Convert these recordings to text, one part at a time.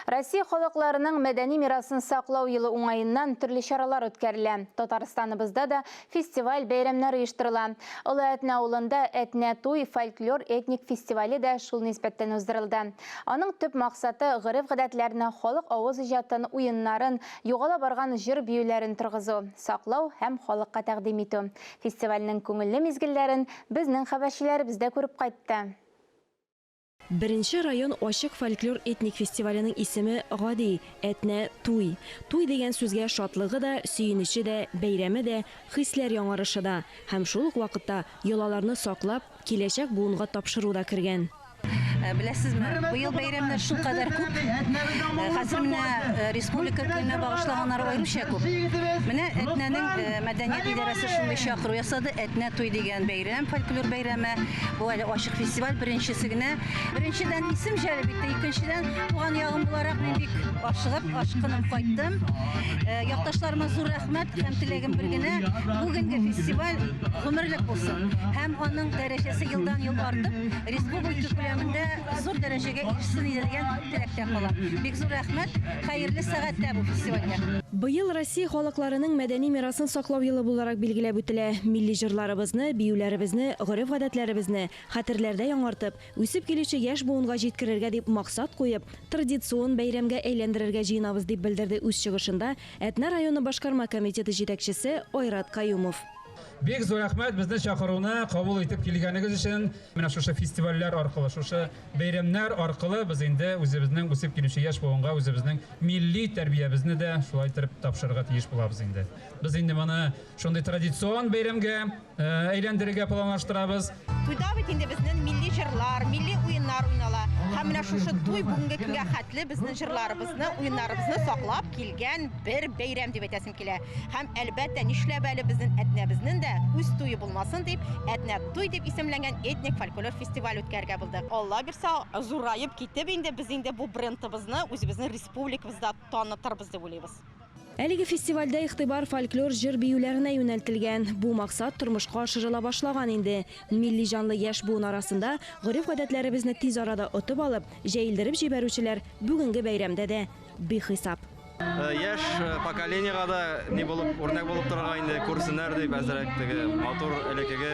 Россия халыкларының мәдәни мирасын саклау елы уңаеннан төрле чаралар үткәрелә. Татарстаныбызда да фестиваль, бәйрәмнәр оештырыла. Олы Әтнә авылында Әтнә туй фольклор этник фестивале дә шул нисбәттән уздырылды. Аның төп максаты, гореф-гадәтләрне, халык авыз иҗатын, уеннарын, югала барган җыр-биюләрен торгызу, саклау һәм халыкка тәкъдим итү. Фестивальнең күңелле мизгелләрен безнең хәбәрчеләребез дә күреп кайтты. Беренче район ачык фольклор-этник фестиваленең исеме гади, Әтнә туй. Туй дигән сүзгә шатлыгы да, сөенече дә, бәйрәме дә, хисләр яңарышы да һәм шул ук вакытта йолаларны саклап, киләчәк буынга тапшыру да кергән. Беләсезме, быел бәйрәмнәр шулкадәр күп. Хәзер менә Республика көненә багышлаганнары аеруча күп. Менә Әтнәнең мәдәният идарәсе шундый чакыру ясады, Әтнә туй дигән бәйрәм, фольклор бәйрәме. Бу әле ачык фестиваль, беренчесе генә. Беренчедән, исем җәлеп итте, икенчедән, туган ягым буларак мин бик ашыгып, ашкынып кайттым. Якташларыма зур рәхмәт һәм теләгем бер генә, бүгенге фестиваль гомерлек булсын һәм аның дәрәҗәсе елдан-ел артып, республика күләмендә зур дәрәҗәгә ирешсен иде дигән теләктә калам. Бик зур рәхмәт, хәерле сәгатьтә бу фестивальгә. Быел Россия халыкларының мәдәни мирасын саклау елы буларак билгеләп үтелә. Милли җырларыбызны, биюләребезне, гореф-гадәтләребезне хәтерләрдә яңартып, үсеп килүче яшь буынга җиткерергә дип максат куеп, традицион бәйрәмгә әйләндерергә җыенабыз, дип белдерде үз чыгышында Әтнә районы башкарма комитеты җитәкчесе Айрат Каюмов. Бик зур рәхмәт безне чакыруны кабул итеп килгәнегез өчен. Менә шушы фестивальләр аркылы, шушы бәйрәмнәр аркылы без инде үзебезнең үсеп килүче яшь буынга үзебезнең милли тәрбиябезне дә шулай итеп тапшырырга тиеш булабыз инде. Без инде моны шундый традицион бәйрәмгә әйләндерергә планлаштырабыз. Туйда бит инде безнең милли җырлар, милли уеннар уйнала. Һәм менә шушы туй бүгенге көнгә хәтле безнең җырларыбызны, уеннарыбызны саклап килгән бер бәйрәм дип әйтәсем килә. Һәм, әлбәттә, нишләп әле безнең Әтнәбезнең дә үз туе булмасын дип, Әтнә туй дип исемләнгән этник фольклор фестиваль үткәрергә булдык. Алла бирсә, зураеп китеп инде без инде бу брендыбызны үзебезнең республикабызда танытырбыз дип уйлыйбыз. Әлеге фестивальдә игътибар фольклор җыр-биюләренә юнәлтелгән. Бу максат тормышка ашырыла башлаган инде. Милли җанлы яшь буын арасында гореф-гадәтләребезне тиз арада отып алып, җәелдереп җибәрүчеләр бүгенге бәйрәмдә дә бихисап. Яшь поколениегә дә ни булып, үрнәк булып торырга инде, күрсеннәр дип, әзрәк теге матур элеккеге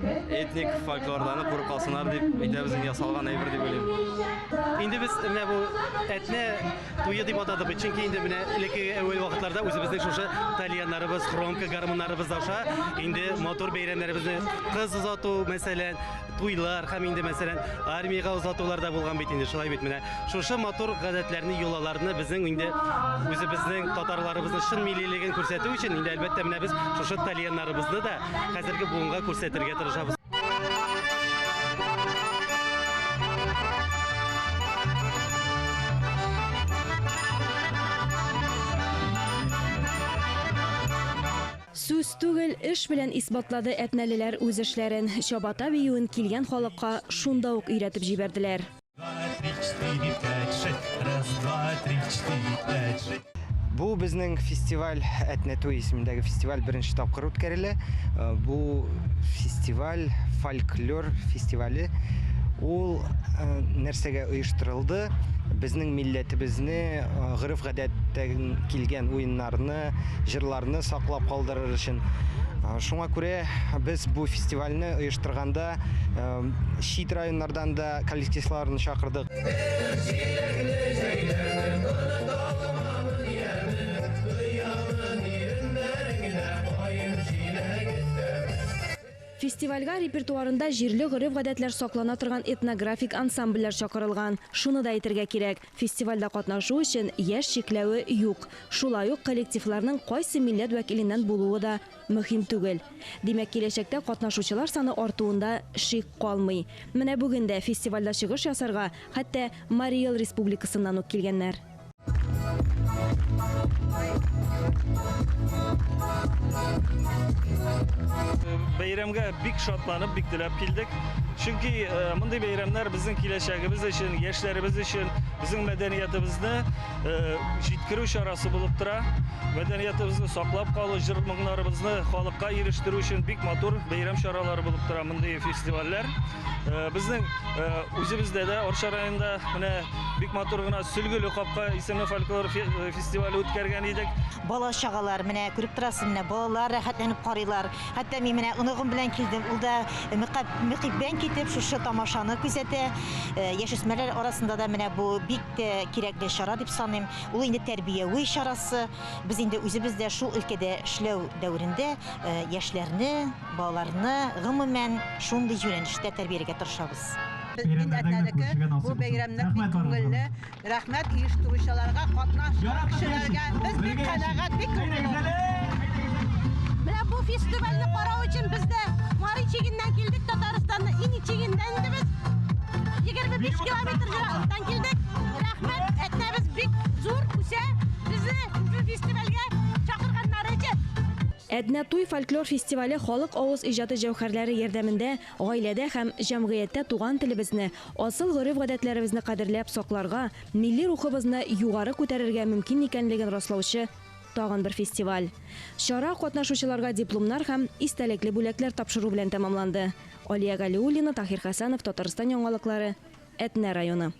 этник фольклорларны күреп калсыннар дип әйтәбез инде, ясалган әйбер дип уйлыйм. Инде без менә бу Әтнә туе дип атадык бит, чөнки инде менә элеккеге әүвәл вакытларда үзебезнең шушы тальяннарыбыз, хромка гармуннарыбыз аша инде матур бәйрәмнәребезне, кыз озату, мәсәлән, туйлар һәм инде, мәсәлән, армиягә озатулар да булган бит инде, шулай бит менә. Шушы матур гадәтләрне, йолаларны безнең инде үзебезнең татарларыбызның чын миллилеген күрсәтү өчен инде, әлбәттә, менә без шушы тальяннарыбызны да хәзерге буынга күрсәтергә тырышабыз. Сүз түгел, эш белән исбатлады әтнәлеләр үз эшләрен. Чабата биюен килгән халыкка шунда ук өйрәтеп җибәрделәр. Бу безнең фестиваль Әтнә туй исемендәге фестиваль беренче тапкыр үткәрелә. Э, бу фестиваль фольклор фестивале. Ул э, нәрсәгә оештырылды? Безнең милләтебезне, э, гореф-гадәттән килгән уеннарны, җырларны саклап калдырыр өчен. Шуңа күрә без бу фестивальне оештырганда чит районнардан да коллективларны чакырдык. Фестивальгә репертуарында җирле гореф-гадәтләр саклана торган этнографик ансамбльләр чакырылган. Шуны да әйтергә кирәк, фестивальдә катнашу өчен яшь чикләве юк. Шулай ук коллективларның кайсы милләт вәкиленнән булуы да мөһим түгел. Димәк, киләчәктә катнашучылар саны артуында шик калмый. Менә бүген дә фестивальдә чыгыш ясарга хәтта Марий Эл Республикасыннан ук килгәннәр. Бәйрәмгә бик шатланып, бик теләп килдек. Чөнки э, мондый бәйрәмнәр безнең киләчәгебез өчен, яшьләребез өчен, безнең мәдәниятебезне э, җиткерү чарасы булып тора. Мәдәниятебезне саклап калу, җыр-моңнарыбызны халыкка ирештерү өчен бик матур бәйрәм чаралары булып тора мондый фестивальләр. Э, безнең э, үзебездә дә Арча районында менә бик матур гына Сөлгеле капка исемле фольклор э, фестивале үткәргән идек. Бала чагалар менә күреп торасың, менә балалар рәхәтләнеп карыйлар. Хәтта мин менә оныгым белән килдем, ул да мөкиббән китеп шушы тамашаны күзәтә. Яшүсмерләр арасында да менә бу бик тә кирәкле чара дип саныйм. Ул инде тәрбияви чарасы. Без инде үзебез дә шул өлкәдә эшләү дәверендә яшьләрне, Балаларны, гомумән, шундый юнәлештә тәрбияләргә тырышабыз. Мин Әтнәнеке, бу бәйрәмнәр бик күңелле. Рәхмәт оештыручыларга, катнашкан кешеләргә. Без бик канәгать, бик күңелле. Менә бу фестивальне карау өчен без дә Мари чигеннән килдек, Татарстанның иң чигеннән инде без. 25 километр ераклыктан килдек. Рәхмәт, Әтнәбез бик зур үсә. Безне бу фестивальгә чакырганнары өчен. Әтнә туй фольклор фестивале халык авыз иҗаты җәүһәрләре ярдәмендә гаиләдә һәм җәмгыятьтә туган телебезне, асыл гореф-гадәтләребезне кадерләп сакларга, милли рухыбызны югары күтәрергә мөмкин икәнлеген раслаучы тагын бер фестиваль. Чара катнашучыларга дипломнар һәм истәлекле бүләкләр тапшыру белән тәмамланды. Алия Галиуллина, Таһир Хәсәнов, Татарстан яңалыклары, Әтнә районы.